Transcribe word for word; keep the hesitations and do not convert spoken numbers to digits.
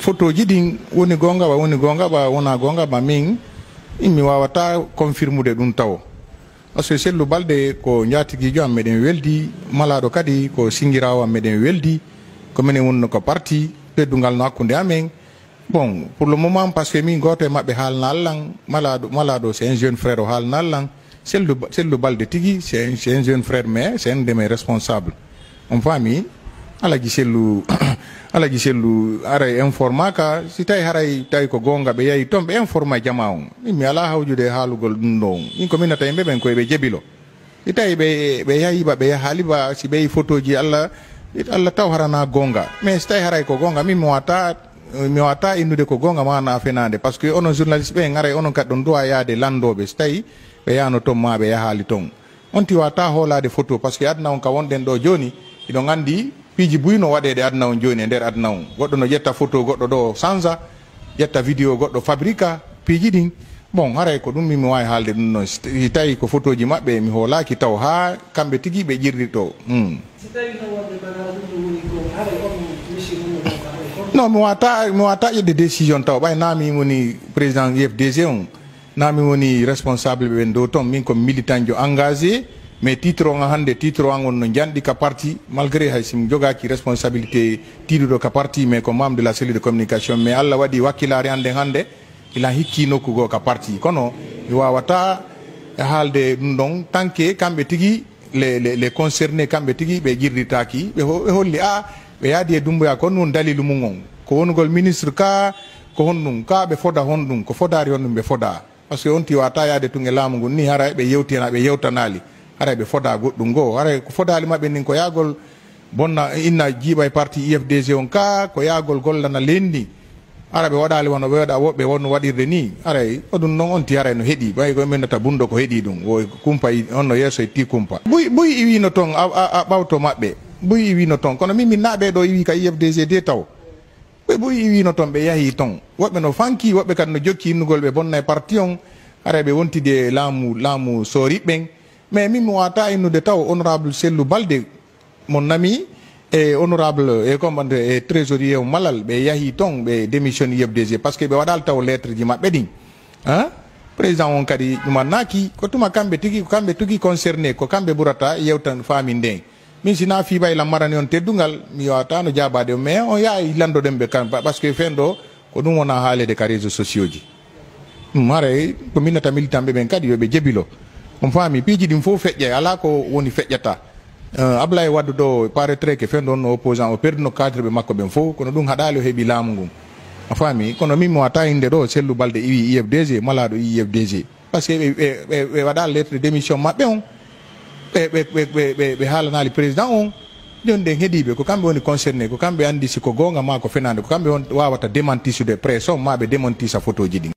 Fotooji ɗin woni goonga ba, woni goonga ba, wonaa goonga ba, min, min mi waawataa confirmude ɗum tawo. Parce que Sellu Balde ko njaatigiijo am, meɗen weldi, malaaɗo kadi ko singiraawo am, meɗen weldi, ko minen wonno ko parti, teddungal no hakkunde amen. Bon, pour le moment, parce que min gooto e maɓɓe haalnaali lan, malaaɗo, malaaɗo, c'est un jeune frère, o haalnaali lan, Sellu, Sellu Balde tigi, c'est un, c'est un jeune frère, mais c'est un de mes responsables. On faami? Alaji Sellu, Alaji Sellu aray informa ka, si tawi haray tawi ko goonga ɓe yahi toon, ɓe informa jama on. Min mi alaa hawjude e haalugol ɗum ɗo on. Min ko min nata yimɓe ɓen ko eɓe jebilo. Si tawi ɓe, ɓe yahi ba, ɓe yahaali ba, si ɓe yi fotooji Allah, Allah taw harana goonga. Mais si tawi haray ko goonga, min mi wata, mi wata innude ko goonga maana fenaande. Parce que onon journaliste ɓen, aray onon kadi ɗon duwa yaade lanndooɓe. Si tawi ɓe yahno toon ma ɓe yahaali toon. On tiwata hoolaade photo, parce que aduna on ka wonɗen ɗo jooni, hiɗon anndi piiji buy no waɗeede aduna on jooni e nder aduna on. Goɗɗo no ƴetta photo goɗɗo ɗo sansa, ƴetta vidéo goɗɗo fabrika, piiji ɗin. Bon, haray ko ɗum min mi waawi haalde ɗum ɗon. Si tawi ko photoji maɓɓe mi hoolaaki taw haa kamɓe tigi ɓe ƴirrito. Hmm. Si tawi no wonde bana ɗum ɗo woni ko haray on monsieur Mamadou Ba, haray on. Non, mi wata, mi wata ƴetde décision taw. Ɓay naa mi woni président U F D G on. Naa mi woni responsable ɓe ɓen dow ton. Min ko militant jo engagé, mais titre on hannde, titre an on no njanɗi ka parti, malgré hay si mi jogaaki responsabilité tiiɗuɗo ka parti, mais ko membre de la cellule de communication. Mais Allah waɗi wakkilaare an nden hannde, ila hikki nokku goo ka parti. Kono mi waawata e haalde ɗum ɗon, tant que kamɓe tigi, les, les, les concernés, kamɓe tigi ɓe ƴirritaaki, ɓe ho-, ɓe holli, a, ɓe yaadi e Dumbuya, ko honɗum dalilu mum on? Ko wonugol ministre ka, ko honɗum? Ka ɓe foda honɗum? Ko fodaari honɗum ɓe foda? Parce que on tiwata yaade tun e laamu ngun ni, haray ɓe yewtina, ɓe yewtanaali. Haray ɓe foda goɗɗum goo. Haray ko fodaali maɓɓe nin ko yaagol bonna, inna jiiɓa e parti U F D G on ka, ko yaagol gollana leydi ndin. Haray ɓe waɗaali wano ɓe waɗa woɓɓe wonno waɗirde ni. Haray ko ɗum non on ti haray no heɗi. Ɓay ko min nata bunɗo ko heɗi ɗum. Wo kumpa i-, on no yeeso e ti kumpa. Buy, buy iwino ton, a, a, a ɓawto maɓɓe. Buy iwino ton. Kono min, min naa ɓe ɗo iwi ka U F D G de taw. Ɓe buy iwino ton, ɓe yahi ton. Woɓɓe no fanki, woɓɓe kadi no jokki innugol ɓe bonna e parti on. Haray ɓe wontidi e laamu, laamu soori ɓen. Mais min mi wata innude taw honorable Sellu Balde, mon ami, e honorable, e commande, e trésorier o Malal, ɓe yahi ton, ɓe démission U F D G, parce que ɓe waɗal taw lettre ji maɓɓe ɗin. Hein? Président on kadi ɗumannaaki, ko tuma kamɓe tigi, ko kamɓe tigi concerné, ko kamɓe ɓurata yewtan faami nden. Min si na fii ɓay lan marani on teddungal, mi wata no jaabaade on, mais on yaha landoɗen ɓe kan, pa-, parce que fen ɗo, ko ɗum wona haalede ka réseaux sociaux ji. Ɗum haray ko minnata militant ɓe ɓen kadi yo ɓe jebilo. On faami, piiji ɗin fof feƴƴay, alaa ko woni feƴƴata. Eh, Ablaye Wade ɗo paraître que fen ɗon no opposant, o perduno cadre ɓe makko ɓen fof, kono ɗum haɗaali o heɓi laamu ngun. A faami, kono min mi wata innde ɗo, Sellu Balde iwi U F D G, malaaɗo iwi U F D G. Parce que ɓe, ɓe, ɓe, ɓe waɗa lettre de démission maɓɓe on. Ɓe, ɓe, ɓe, ɓe, ɓe, ɓe haalanaali président on. Jooni ɗen heɗiiɓe, ko kamɓe woni concerné, ko kamɓe anndi si ko goonga maa ko fenaande, ko kamɓe on wawata démentisude pression maa ɓe démentisa photoji ɗin.